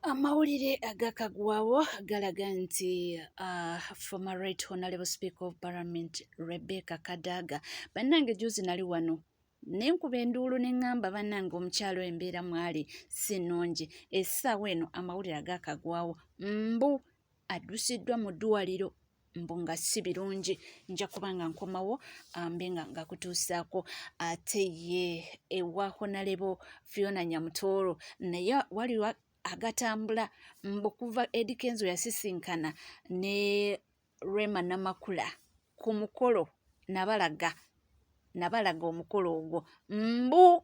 Amawulire agakagwawo galaga nti former Right Honorable Speaker of Parliament Rebecca Kadaga, bannange juzi nali wano nenkuba enduulu ne ŋŋamba bannange omukyalo embeera mwali si nnungi. Essaawa eno amawulire agakagwawo mbu addusiddwa mu ddwaliro mbu nga si birungi. Nja kuba nga nkomawo mbe nga ngakutuusaako. Ate ye ewa Honalebo Fiona Nyamutooro naye waliwo agatambula mbu kuva Eddy Kenzo yasisinkana ne Rema Namakula ku mukolo, nabalaga omukolo ogwo mbu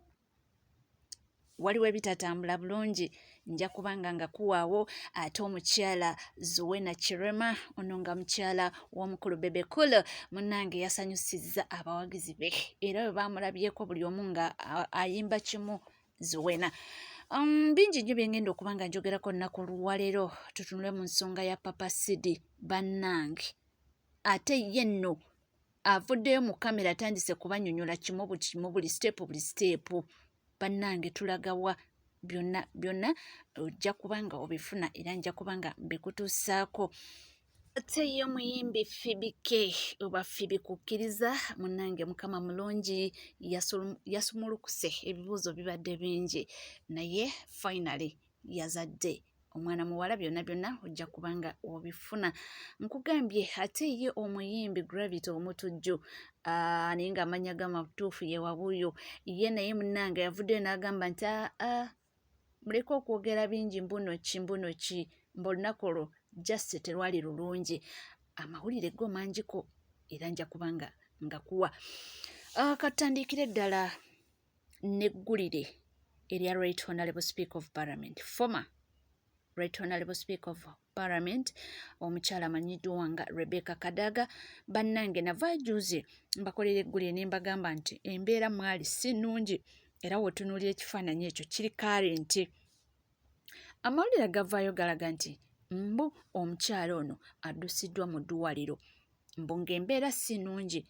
waliwo ebitatambula bulungi. Nja kubanga nga kuwaawo. Ate omukyala Zuena Kirema ono nga mukyala w'omukulu Bebe Cool, munnange yasanyusizza abawagizi be era bwe baamulabyeko buli omu nga ayimba kimu Zuena. Bingi nnyo bye ngenda okuba nga njogerako olunaku olwaleero. Tutunule mu nsonga ya Papa Sidi, bannange ate ye nno avuddeyo mu kamera atandise kubanyonyola kimu kimu, buli step buli step. Bannange tulagawa? Byonna byonna ojja kuba nga obifuna era nja kuba nga mbikutuusaako. Ate ye omuyimbi Phoebe K oba Phoebe Kukkiriza, munnange Mukama mulungi, yasumulukuse. Ebibuuzo bibadde bingi naye finally yazadde omwana muwala. Byonna byonna ojja kuba nga obifuna, nkugambye. Ate ye omuyimbi Gravity Omutujju, naye ng'amannya g'amatuufu ye Wabuuyo, ye naye munnange yavuddeyo n'agamba nti aa muleke okwogera bingi, mbuno ki mbuno ki, mbu olunaku olwo just terwali lulungi. Amawulire go mangiko era nja kuba nga ngakuwa. Katutandikire ddala n'eggulire erya Right Honorable Speaker of Parliament, former Right Honorable Speaker of Parliament, omukyala amanyiddwa nga Rebecca Kadaga. Bannange nava juzi mbakolera eggulire ne mbagamba nti embeera mwali si nnungi, era w'otunuulira ekifaananyi ekyo kiri current. Amawulire agavaayo galaga nti mbu omukyala ono addusiddwa mu ddwaliro, mbu ng'embeera si nnungi.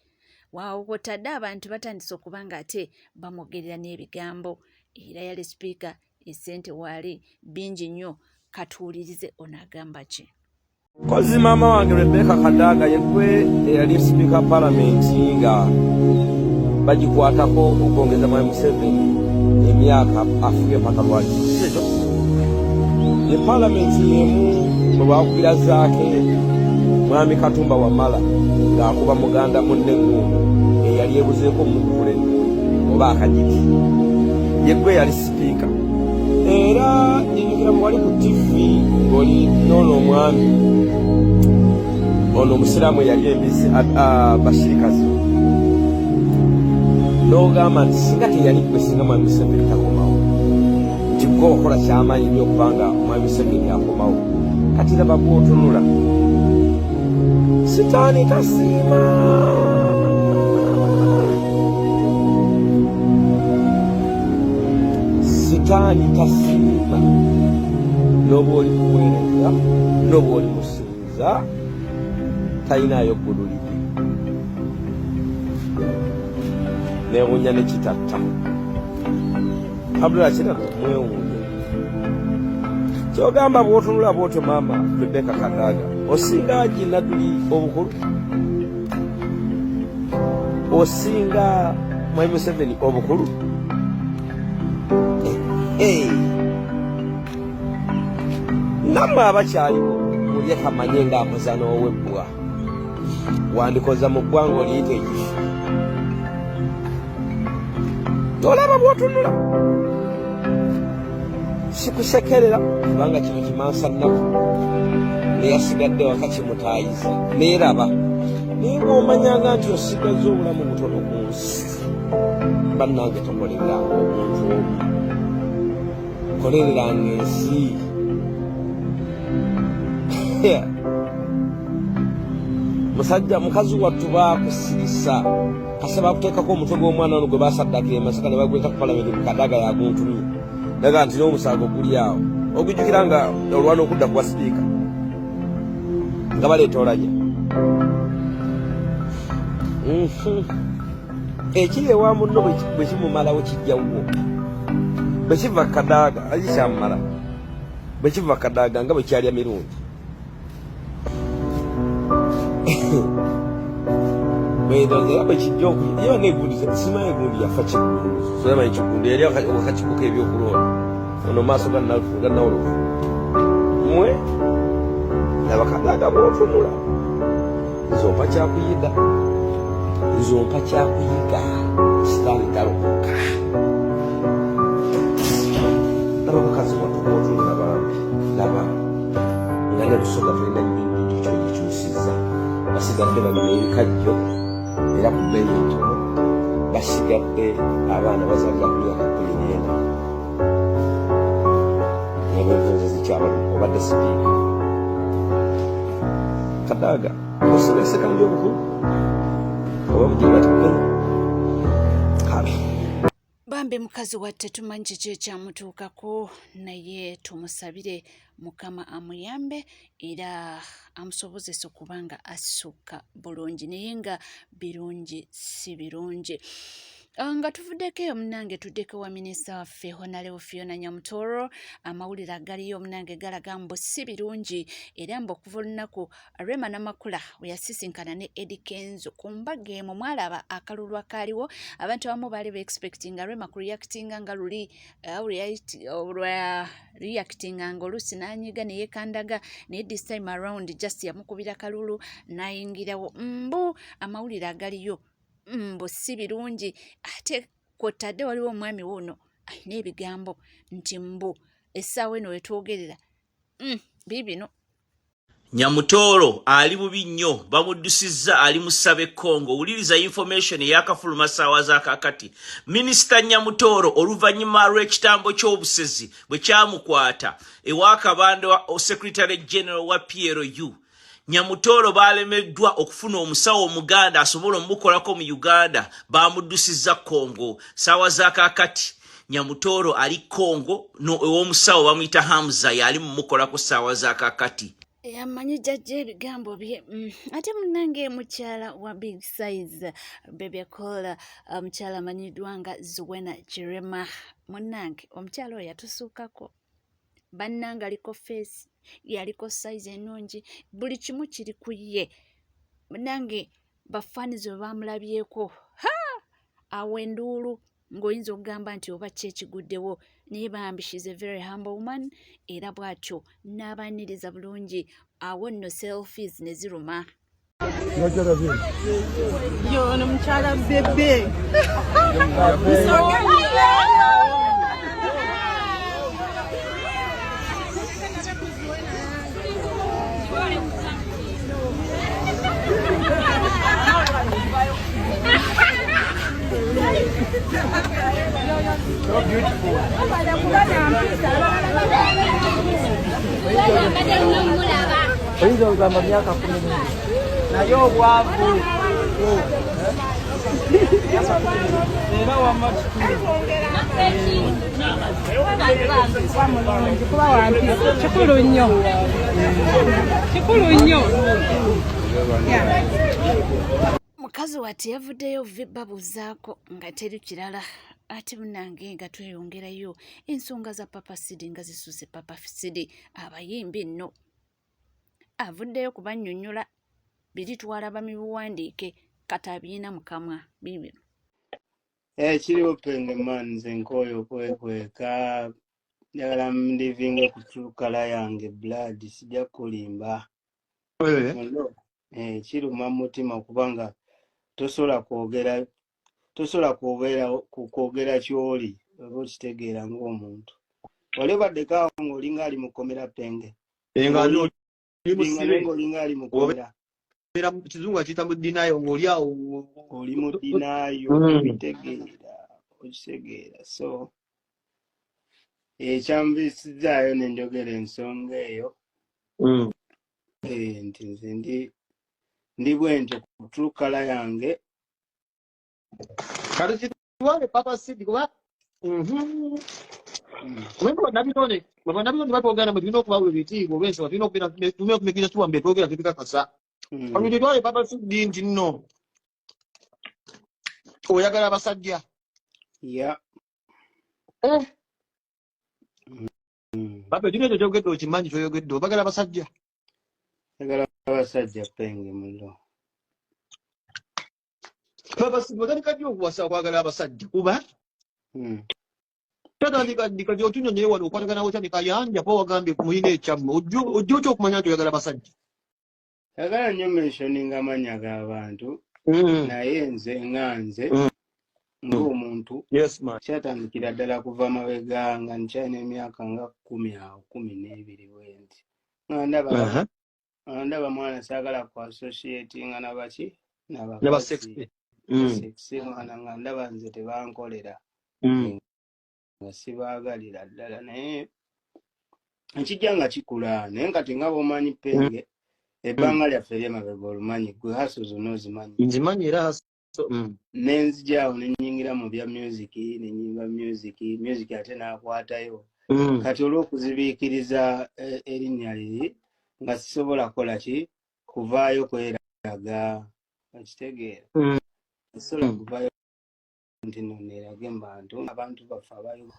Waawo kw'otadde abantu batandise okuba ng'ate bamwogerera n'ebigambo, era yali sipiika essente waali bingi nnyo. Katuwulirize ono agamba ki. Kozi maama wange Rebecca Kadaga, yegwe eyali sipiika palamenti nga bagikwatako okwongeza mwami Museveni emyaka afuge paka lwaki ekyo ye palamenti yemu bwe bakubira zaake mwami Katumba Wamala ng'akuba muganda munne guumu eyali ebuzeeko omukule oba akagiti, yegwe yali sipiika. Era njijukira wali ku tivi ng'oli noono omwami ono omusiraamu eyali embizi Bashirikazi, n'ogamba nti singa teyali gwe, singa mwami Museveni takomawo, nti gwe okola kyamaanyi nnyo okubanga mwami Museveni akomawo. Kati laba bw'otunula, sitaani tasiima. Sitaani tasiima n'oba oli muweereza n'oba oli musinza, talinayo ggulu liri newunya ne kitatta Abdullah kirabo mwewuunye. Kyogamba bw'otunula bw'otyo, maama Rebecca Kadaga, osinga Jinaduli obukulu, osinga mwami Museveni obukulu. Nammwe abakyaliwo mulye kamanye ng'akoza n'owebbwa wandikoza mu ggwanga oliyita ekifu. Olaba bw'otunula, sikusekerera kubanga kino kimansa nnaku neyasigadde waka kimutaayiza neeraba. Naye bw'omanyanga nti osigazza obulamu butono ku nsi, bannange, tokolereranga omuntu omu, kolereranga ensi. Musajja mukazi wattu baakusirisa kase bakuteekako omutwe gw'omwana ono gwe basaddakira e Masaka ne baguleta ku palamenti. Kadaga yaguntumye daga nti n'omusango guli awo ogujjukira nga olwana okudda kuwa sipiika nga baleeta olanya. Ekiri ewa munno bwe kimumalawo kijjawwo, bwe kiva Kadaaga ali kyamumala. Bwe kiva Kadaga nga bwe kyalya mirundi. Era bwe kijja okuyewa negundi simanyi egundi yafa kiggundu simanyi kiggundu yali akakiiko k'ebyokulonda ono maaso ga Nawolovu mwe laba Kadaga bw'otunula nze ompa kyakuyiga nze ompa kyakuyiga sitaani talokoka laba mukazi wattu bwotunula bambi laba nga ne Busoga tolina nyingi kyogikyusizza basigadde banyuma ebikajjo era ku bbeeyi ntono basigadde abaana bazalira ku myaka 14 nebwenvunza zikyabali obadde sipiika Kadaga osebeseka mu byobukulu oba mugibatugeno kale Bambi mukazi watte tetumanyi kiki ekyamutuukako naye tumusabire Mukama amuyambe era amusobozese okuba nga assuka bulungi naye nga birungi si birungi. Nga tuvuddeko eyo munange tuddeko wa minisita waffe Honalebo Fiona Nyamutoro. Amawulire agaliyo munange galaga mbu si birungi era mbu okuva olunaku Rema Namakula we yasisinkana ne Eddy Kenzo ku mbaga emu mwalaba akalulu akaaliwo. Abantu abamu baali be expectinga Rema ku reactinga nga luli lwa reactinga nga oluusi n'anyiga ne yeekandaga, naye this time around just yamukubira kalulu n'ayingirawo. Mbu amawulire agaliyo mbu si birungi, ate kw'otadde waliwo omwami wuuno alina ebigambo nti mbu essaawa eno wetwogerera biibino. Nyamutooro ali bubi nnyo, bamuddusizza ali mu Ssabe Congo. Wuliriza information eyakafuluma ssaawa za kaakati. Minisita Nyamutooro oluvannyuma lw'ekitambo ky'obusezi bwe kyamukwata ewa Kabanda wa Secretary General wa PLU, Nyamutooro baalemeddwa okufuna omusawo Omuganda asobola omukolako mu Uganda, bamuddusizza Congo. Ssaawa za kaakati Nyamutooro ali Congo ew'omusawo bamuyita Hamza y'ali mumukolako ssaawa za kaakati. Yamanyi jjajja ebigambo bye. Ate munnange mukyala wa big size Bebe Cool, omukyala amanyiddwa nga Zuena Kirema, munnange omukyala oyo yatusuukako bannange, aliko feesi, yaliko size ennungi, buli kimu kiri ku ye. Munnange bafaanizi bwe baamulabyeko ha awo enduulu ng'oyinza okugamba nti oba ki ekiguddewo, naye bambi she's a very humble woman, era bw'atyo n'abaaniriza bulungi. Awo nno selfies ne ziruma. Yo, ono mukyala Bebe. Oyinza okugamba myaka 14 naye obwavu era wamma kuba wampisa kikulu nnyo, kikulu nnyo. Mukazi wati yavuddeyo babuuzaako nga teri kirala. Ate munange nga tweyongerayo ensonga za Papa Sidi nga zisuuse. Papa Sidi abayimbi nno avuddeyo kubannyonnyola biri twalaba mu biwandiike kati abiyina mu kamwa biibino. Kiriwo penge man, nze nkooye okwekweka, njagala ndivinge ku true colour yange blood, sijja kulimba. Muno kiruma mu mutima kubanga tosobola kwogera, tosobola kwogera kwogera ky'oli oba okitegeera ng'omuntu. Wali obaddeko awo ng'olinga ali mu kkomera penge. Nga Ng'oli oli musibe. Ng'olinga ali mu kkomera. Obeera mu kizungu akiyita mu denial ng'oli awo. Oli mu denial, obitegeera, okitegeera. So ekyanviisizaayo ne njogera ensonga eyo nti nze ndi bwentyo ku true colour yange. Kati kitwale Papa Sidi kuba Kubanga bannabitone batwogera mwe tulina okubawa ebitiibwa olw'ensonga tulina okubeera tulina okumikiriza tuwambe twogera tubikakasa. Kati kitwale Papa Sidi nti nno oyagala abasajja. Ya. Eh. Papi kino ekyo kyogedde okimanyi kyoyogedde obagala basajja. Njagala abasajja penge mulo. Papa si otandika ddi okuwasa okwagala abasajja kuba Tatandika ddi kati otunyonyoye wano okwatagana otya ne Kayanja kuba wagambye mulina ekyammwe ojja ojja otya okumanya nti oyagala basajja. Sagala nnyo mentioning amannya g'abantu naye nze nga nze ng'omuntu Yes man. kyatandikira ddala kuva mabega nga nkyalina emyaka nga kkumi awo 12 bwenti nga ndaba nga ndaba mwana saagala ku associatinga nabaki Naba nabakazi sexy. Sexy mwana nga ndaba nze tebankolera nga sibaagalira ddala naye ekijja nga kikula naye kati nga bw'omanyi penge ebbanga lyaffe ery'emabega olumanyi gwe haso zonna ozimanyi. Nzimanyi era haso. Ne nzija awo ne nnyingira mu bya music ne nnyimba music music ate n'akwatayo kati olw'okuzibiikiriza erinnya liri nga sisobola kukola ki kuvaayo kweraga okitegeera sisobola kuvaayo nti no neerage mu bantu abantu baffe abayo.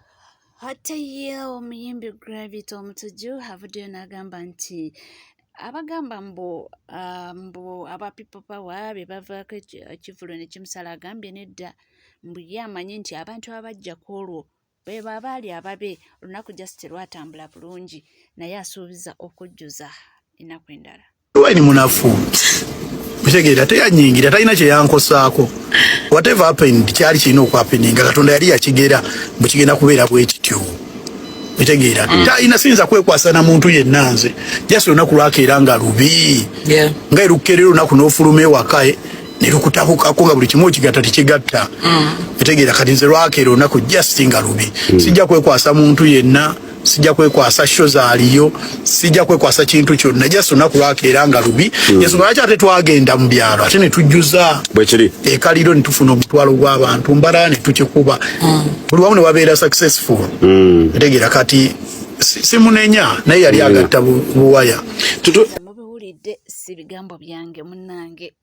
Ate ye omuyimbi Gravity Omutujju avuddeyo n'agamba nti abagamba mbu aba People Power be bavaako ekivvulu ne kimusala agambye nedda mbu ye amanyi nti abantu abajja ku olwo beebo abaali ababe olunaku just terwatambula bulungi naye asuubiza okujjuza ennaku endala. Wine munafu bitegeera teyanyingira talina kyeyankosaako whatever happened kyali kirina okuhappeninga katonda yali yakigera mbu kigenda kubeera bwe kityo bitegeera talina siyinza kwekwasa na muntu yenna nze just olunaku lwakeera nga lubi nga erukeerera olunaku n'ofuluma ewaka ne lukutabukako nga buli kimu okigatta tekigatta bitegeera kati nze lwakeera olunaku just nga lubi sijja kwekwasa muntu yenna sijja kwekwasa show zaaliyo sijja kwekwasa kintu kyonna just olunaku lwakeera nga lubi ensonga lwaki ate twagenda mu byalo ate ne tujjuza bwekiri ekaliro ne tufuna omutwalo gw'abantu mbala ne tukikuba buli wamu ne wabeera successful tegeera kati simunenya naye yali agatta buwaya. Mubiwulidde si bigambo byange munnange.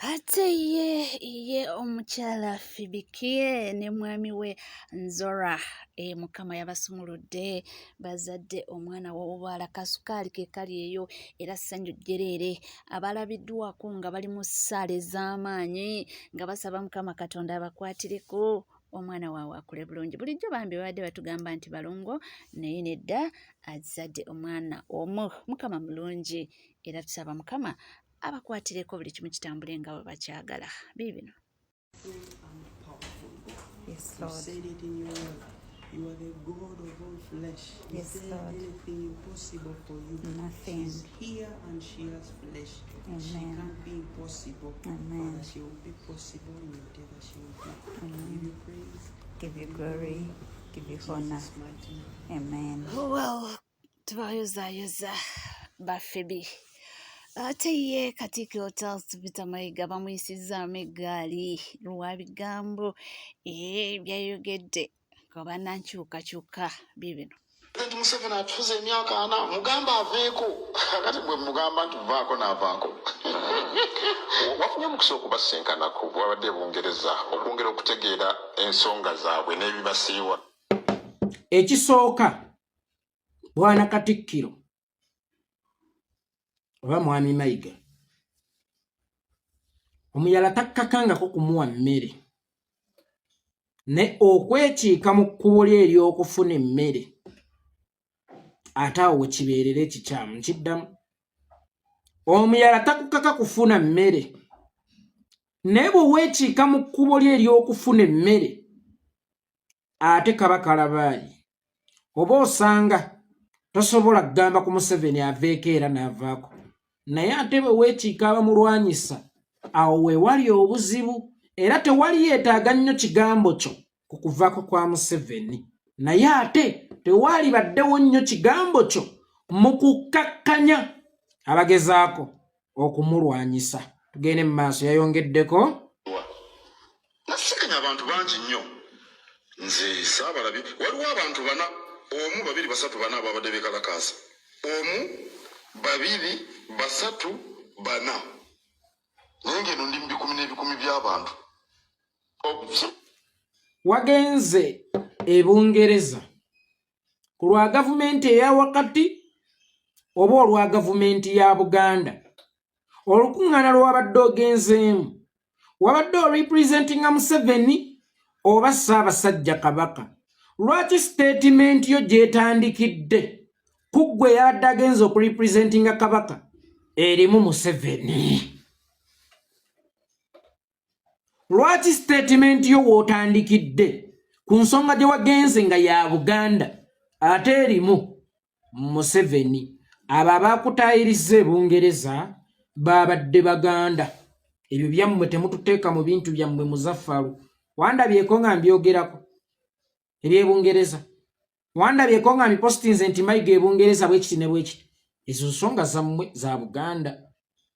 Ate ye omukyala Fibikie ne mwami we Nzora Mukama yabasumuludde bazadde omwana w'obuwala kasukaali ke kali eyo era ssanyu jjereere abalabiddwako nga bali mu ssaala ez'amaanyi nga basaba Mukama Katonda abakwatireko omwana waabwe akule bulungi. Bulijjo bambi babadde batugamba nti balongo naye nedda azadde omwana omu. Mukama mulungi era tusaba Mukama abakwatireko buli kimu kitambule nga bwe bakyagala. Biibino. Yes, You Lord. said it in your word. You are the God of all flesh. Yes, Is there Lord. anything impossible for you? Nothing. She's here and she has flesh. She Amen. can't be impossible. Amen. Father, she will be possible in whatever she will do. Amen. Give you praise. Give you glory. Give you honor. Jesus' mighty name. Amen. Well, tubayozaayoza bafebi. Ate ye Katikkiro Charles Peter Mayiga bamuyisizzaamu eggaali lwa bigambo byayogedde nga bannankyukakyuka biibino. President Museveni atufuze emyaka 40 mugamba aveeko Kakati bwe mugamba nti vaako n'avaako. Wafunye omukisa okubasinkanako bwabadde e Bungereza okwongera okutegeera ensonga zaabwe n'ebibasiiwa. Ekisooka bwana Katikkiro oba mwami Mayiga omuyala takkakangako kumuwa mmere ne okwekiika mu kkubo lye ery'okufuna emmere ate awo wekibeerera ekikyamu nkiddamu omuyala takukaka kufuna mmere naye bwe weekiika mu kkubo lye ery'okufuna emmere ate kaba kalabaayi oba osanga tosobola kugamba ku Museveni aveeko era n'avaako naye ate bwe weekiika abamulwanyisa awo we wali obuzibu era tewali yeetaaga nnyo kigambo kyo ku kuvaako kwa Museveni naye ate tewali baddewo nnyo kigambo kyo mu kukkakkanya abagezaako okumulwanyisa. Tugende mu maaso yayongeddeko. Nasikanya abantu bangi nnyo nze saabalabye waliwo abantu bana 1 2 3 4 ababadde beekalakaasa 1 2 3 4 naye ng'eno ndi mu bikumi n'ebikumi by'abantu. Wagenze e Bungereza Ku lwa gavumenti eya wakati oba olwa gavumenti ya Buganda? Olukuŋŋaana lwewabadde ogenzeemu wabadde orepresentinga Museveni oba Ssaabasajja Kabaka? Lwaki sitatimenti yo gyetandikidde ku ggwe yabadde agenze okurepresentinga Kabaka erimu Museveni? Lwaki sitatimenti yo w'otandikidde ku nsonga gye wagenze nga ya Buganda ate erimu Museveni? Abo abaakutaayirizza e Bungereza baabadde Baganda. Ebyo byammwe, temututeeka mu bintu byammwe. Muzaffalu, wandabyeko nga mbyogerako eby'e Bungereza? Wandabyeko nga mbipositinze nti Mayiga e Bungereza bwekiti ne bwekiti? Ezo nsonga zammwe za Buganda,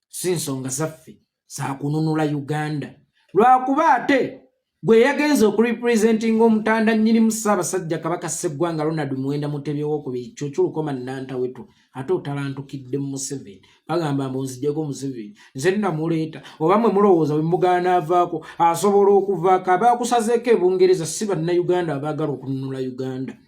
si nsonga zaffe zakununula Uganda. Lwakuba ate gwe yagenze okurepresentinga omutanda nnyinimu Ssaabasajja Kabaka Sseggwanga Ronald Muwenda Mutebi Owokubiri Kyukyulukoma Nantawetwa, ate otalantukidde mu Museveni. Bagamba mbu nzijeko Museveni, nze namuleeta. Oba mwe mulowooza bwe mugaana avaako asobola okuvaako? Abaakusazeeko e Bungereza si Bannayuganda abaagala okununula Uganda,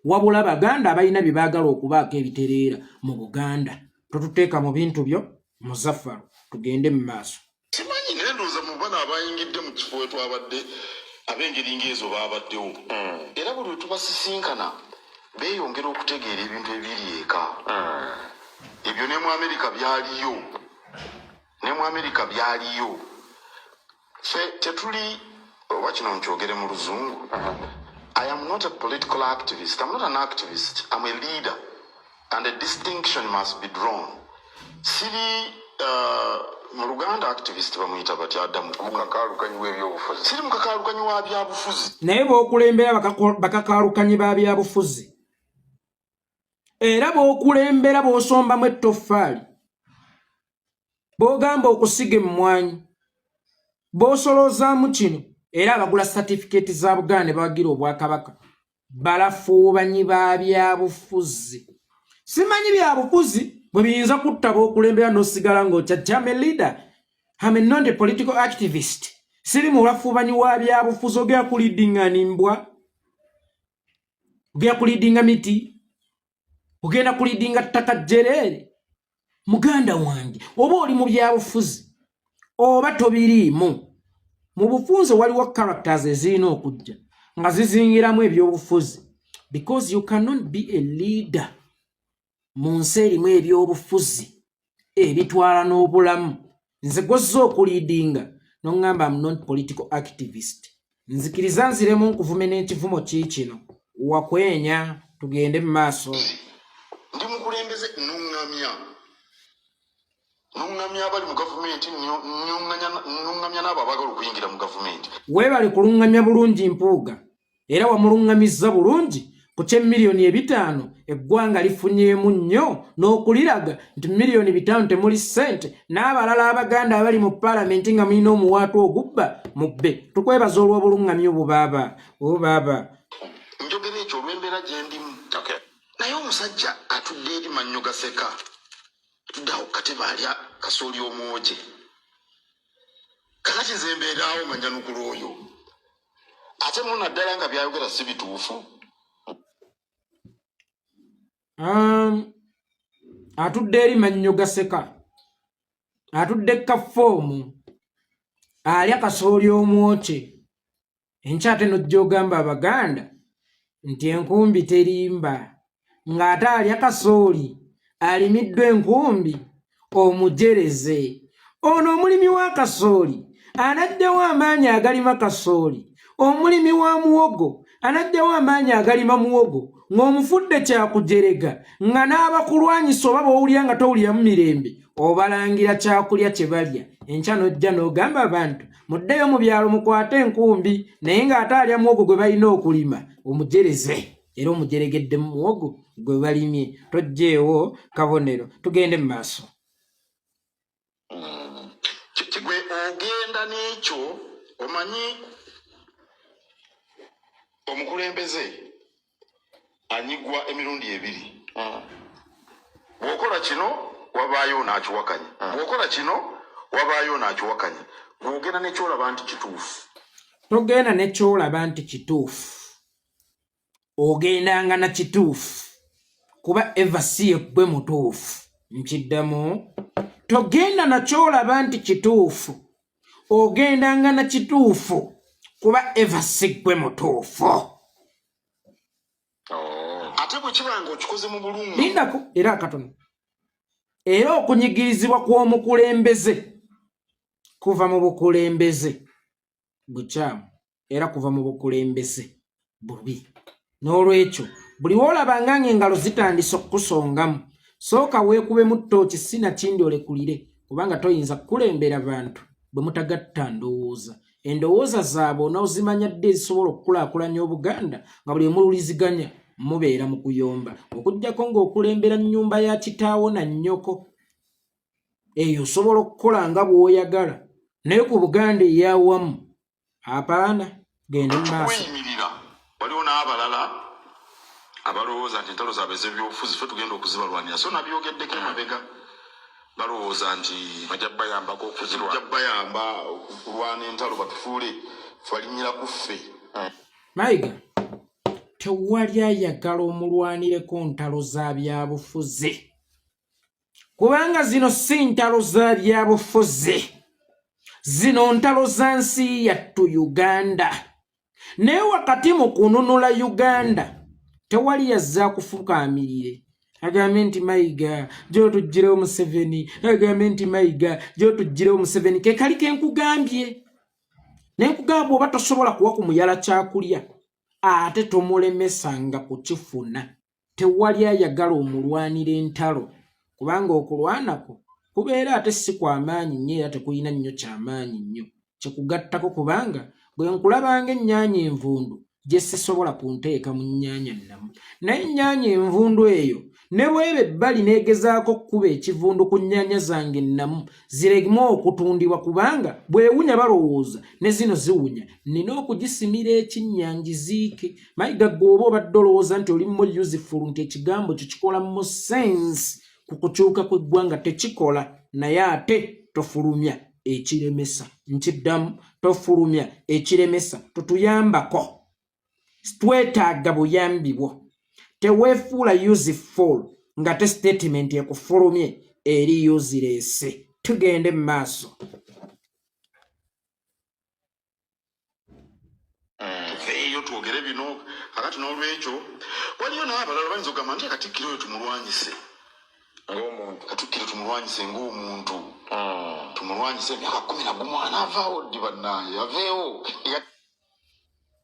wabula Baganda abalina bye baagala okubaako ebitereera mu Buganda. Totuteeka mu bintu byo, Muzaffaru, tugende mu maaso. Simanyi, naye ndowooza mu bano abayingidde mu kifo wetwabadde ab'engeri ng'ezo baabaddewo, era buli lwe tubasisinkana beeyongera okutegeera ebintu ebiri eka. Ebyo ne mu Amerika byaliyo, ne mu Amerika byaliyo. Ffe tetuli, oba kino nkyogere mu Luzungu, I am not a political activist, I'm not an activist, I'm a leader and a distinction must be drawn. Siri mu Luganda activist bamuyita batya? Adamu? Mukakaalukanyi w'ebyobufuzi. Siri mukakaalukanyi wa byabufuzi. Naye b'okulembera bakakaalukanyi ba byabufuzi, era b'okulembera b'osombamu ettoffaali, b'ogamba okusiga emmwanyi, b'osoloozaamu kino, era abagula satifikeeti za Buganda ne bawagira Obwakabaka balafuubanyi ba byabufuzi. Simanyi byabufuzi bwe biyinza kutta b'okulembera n'osigala ng'okyajja. I'm a leader, I'm a not a political activist. Siri mulafuubanyi wa byabufuzi. Ogera kuleadinga nimbwa, ogenda kuleadinga miti, ogenda kuleadinga ttaka jjereere. Muganda wange, oba oli mu byabufuzi oba tobiriimu, mu bufunze waliwo characters ezirina okujja nga zizingiramu ebyobufuzi, because you cannot be a leader mu nsi erimu ebyobufuzi ebitwala n'obulamu. Nze gwozza okuleadinga noŋŋamba am not political activist, nzikiriza nziremu nkuvume n'ekivumo kiikino wakwenya. Tugende mu maaso. Ndi mukulembeze, nuŋŋamya nuŋŋamya abali mu gavumenti, nuŋŋamya n'abo abaagala okuyingira mu gavumenti. Weebale kuluŋŋamya bulungi Mpuuga, era wamuluŋŋamizza bulungi ku ky'emiliyoni 500. Eggwanga lifunyeemu nnyo n'okuliraga nti miliyoni 5 temuli ssente. N'abalala Abaganda abali mu paalamenti nga mulina omuwaatu ogubba mubbe, tukwebaza olw'obuluŋŋamya obubaaba obubaaba. Njogera ekyo olw'embeera gye ndimu, naye omusajja atudde eri mannyo gaseka, atudde awo katebe alya kasooli omwoje. Kakati nze mbeeraawo nga njanukula oyo, ate mu naddala nga byayogera si bituufu. Atudde eri mannyo gaseka, atudde kafoomu alya kasooli omwokye. Enkya ate nojja ogamba Abaganda nti enkumbi terimba, ng'ate alya kasooli alimiddwa enkumbi omujereze. Ono omulimi wa kasooli anaddewo amaanyi agalima kasooli, omulimi wa muwogo anaddewo amaanyi agalima muwogo, ng'omufudde kyakujerega, nga n'abakulwanyisa oba b'owulira nga towuliramu mirembe obalangira kyakulya kye balya. Enkya n'ojja n'ogamba abantu muddeyo mu byalo mukwate enkumbi, naye ng'ate alya muwogo gwe balina okulima omujereze, era omujeregedde mu muwogo gwe balimye. Toggyeewo kabonero, tugende mu maaso. Gwe ogenda n'ekyo, omanyi omukulembeze anyigwa emirundi ebiri. Bw'okola kino wabaayo n'akiwakanya, bw'okola kino wabaayo n'akiwakanya. Bw'ogenda nekyolaba nti kituufu. Togenda nekyolaba nti kituufu. Ogendanga na kituufu kuba eva si yeggwe mutuufu. Nkiddamu, togenda na ky'olaba nti kituufu, ogendanga na kituufu kuba eva si ggwe mutuufu. Oh. Ate bwe kiba nga okikoze mu bulungi, lindako era akatono. Era okunyigirizibwa kw'omukulembeze kuva mu bukulembeze bukyamu era kuva mu bukulembeze bubi. N'olwekyo buli woolabanga ng'engalo zitandise okukusongamu, sooka weekubemu ttooki si na kindi olekulire, kubanga toyinza kukulembera bantu bwe mutagatta ndowooza. Endowooza zaabwe onoozimanya ddi ezisobola okukulaakulanya Obuganda nga buli emululiziganya mubeera mu kuyomba, okuggyako ng'okulembera nnyumba ya kitaawo na nnyoko. Eyo osobola okukola nga bw'oyagala, naye ku Buganda eyawamu apaana. Gende mu maaso. Kweyimirira. Waliwo n'abalala abalowooza nti entalo zaabwe ez'ebyobufuzi ffe tugenda okuzibalwanira, so nabyogeddeko emabega, balowooza nti bajja bayambako okuzirwa, bajja bayamba okulwana entalo, batufuule ffe balinnyira ku ffe. Mayiga, tewali ayagala omulwanireko ntalo za byabufuzi, kubanga zino si ntalo za byabufuzi, zino ntalo za nsi yattu Uganda. Naye wakati mu kununula Uganda tewali yazze akufukaamirire agambe nti Mayiga gyotuggirewo Museveni, agambe nti Mayiga gyotuggirewo Museveni. Ke kali ke nkugambye, ne nkugamba oba tosobola kuwa ku muyala kyakulya ate tomulemesanga kukifuna. Tewali ayagala omulwanira entalo, kubanga okulwana kwo kubeera ate si kwa maanyi nnyo era tekulina nnyo kyamaanyi nnyo kyekugattako, kubanga bwe nkulabanga ennyaanya envundu gye sisobola kunteeka mu nnyaanya nnamu, naye ennyaanya envundu eyo ne bw'eba ebbali n'egezaako okukuba ekivundu ku nnyaanya zange ennamu zireme okutundibwa, kubanga bw'ewunya balowooza ne zino ziwunya, nnina okugisimira ekinnya ngiziike. Mayiga, gwe oba obadde olowooza nti oli more useful, nti ekigambo kyo kikola mu sense ku kukyuka kw'eggwanga, tekikola. Naye ate tofulumya ekiremesa. Nkiddamu, tofulumya ekiremesa, totuyambako, twetaaga buyambi bwo. Teweefuula useful nga te statement ekufulumye eri useless. Tugende mu maaso. Tuveeyo twogere bino kakati. N'olwekyo waliyo n'abalala bayinza okugamba nti katikkiro oyo tumulwanyise ng'omuntu, katikkiro tumulwanyise ng'omuntu, tumulwanyise emyaka 11 anaavaawo ddi? Bannange, aveewo.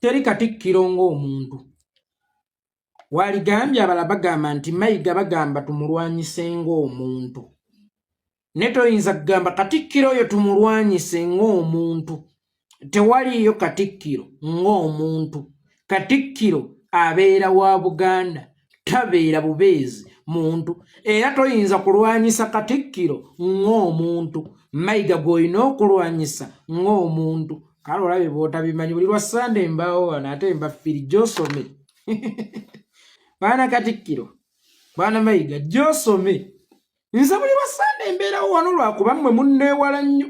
Teri katikkiro ng'omuntu. Waligambye abalala bagamba nti Mayiga bagamba tumulwanyise ng'omuntu, ne toyinza kugamba katikkiro oyo tumulwanyise ng'omuntu. Tewaliiyo katikkiro ng'omuntu. Katikkiro abeera wa Buganda, tabeera bubeezi muntu, era toyinza kulwanyisa katikkiro ng'omuntu. Mayiga gw'olina okulwanyisa ng'omuntu. Kale olabe bw'otabimanyi, buli lwa Sande mbaawo wano ate mba firi gy'osome. Baana katikkiro, baana Mayiga gy'osome. Nze buli lwa Sande mbeerawo wano lwakuba mmwe munneewala nnyo,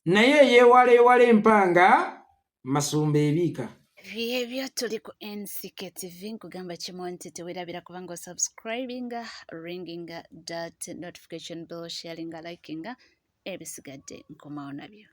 naye eyeewala ewala empanga masumba ebiika. Byebyo, tuli ku NCK TV. Nkugamba kimu nti tewerabira kubanga osubscribinga, ringinga that notification bell, sharinga, likinga, ebisigadde nkomawo nabyo.